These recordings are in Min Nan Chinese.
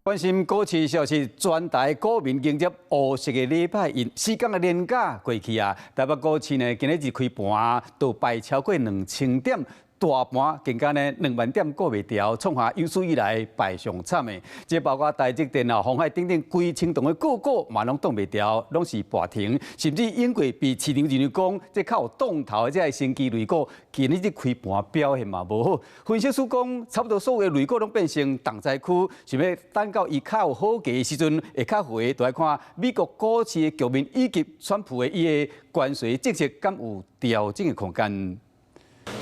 關心股市消息，全台股民迎接烏色的禮拜一，4天的連假過去啊，台北股市呢今日一開盤就敗超過2000點。大盤更加呢2萬點過袂牢，創下有史以來敗上慘的。這包括台積電啊、鴻海等等幾千檔的個股嘛，攏擋袂牢，攏是跌停。甚至英國被市場認為講，這較有當頭的這个生技類股，今日這開盤表現嘛無好。分析師講，差不多所有的類股攏變成重災區，想欲等到伊較有好價的時陣會較回，就愛看美國股市的局面以及川普的伊的關稅政策敢有調整的空間。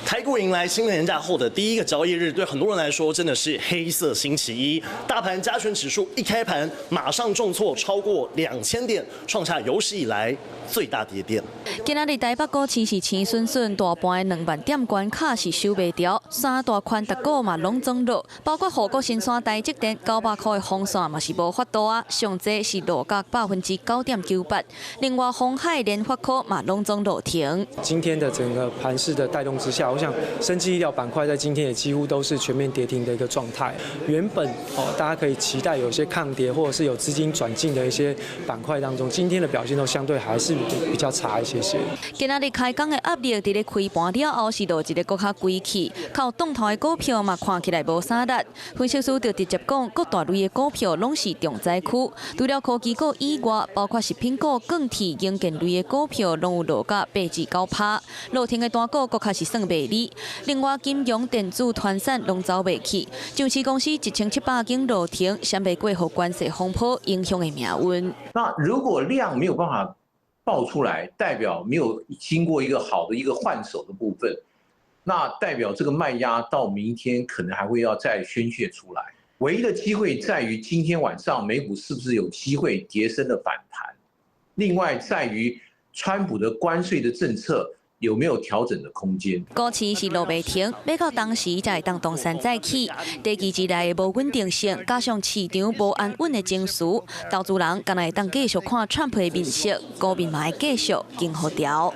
台股迎來新年假後的第一個交易日，對很多人來說真的是黑色星期一。大盤加權指數一開盤馬上重挫超過2000點，創下有史以來最大跌點。今仔日台北股市是青筍筍，大盤的2萬點關卡是守袂牢，三大權值股嘛攏總落，包括護國神山台積電900塊的風線嘛是無法度啊，上濟是落甲9.98%。另外鴻海、聯發科嘛攏總落停。今天的整個盤勢的帶動之下，我想生技醫療板塊在今天也幾乎都是全面跌停的一個狀態。原本哦，大家可以期待有些抗跌或者是有資金轉進的一些板塊當中，今天的表現都相對還是比較差一些些。今仔日開工的壓力，佇咧開盤了後是落一个閣較規氣，較有當頭的股票嘛看起來無啥力。分析師就直接講，各大類的股票攏是重災區，除了科技股以外，包括食品股、鋼鐵、營建類的股票攏有落甲8至9趴。落停的單股閣較是算袂離。另外，金融、電子、傳產攏走袂去，上市公司1700間落停，閃袂過予關稅風波影響的命運。那如果量沒有辦法爆出來，代表沒有經過一個好的一個換手的部分，那代表這個賣壓到明天可能還會要再宣洩出來。唯一的機會在於今天晚上美股是不是有機會跌深的反彈，另外在於川普的關稅的政策有沒有調整的空間？股市是落袂停，欲到當時才會當東山再起。短期之內的無穩定性，加上市場無安穩的情緒，投資人敢若會當繼續看川普的面色，股民嘛會繼續驚予牢。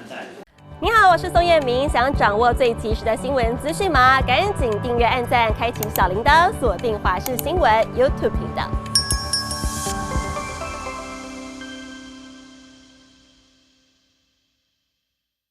你好，我是宋燕明，想掌握最及時的新聞資訊嗎？趕緊訂閱、按讚、開啟小鈴鐺，鎖定華視新聞 YouTube 頻道。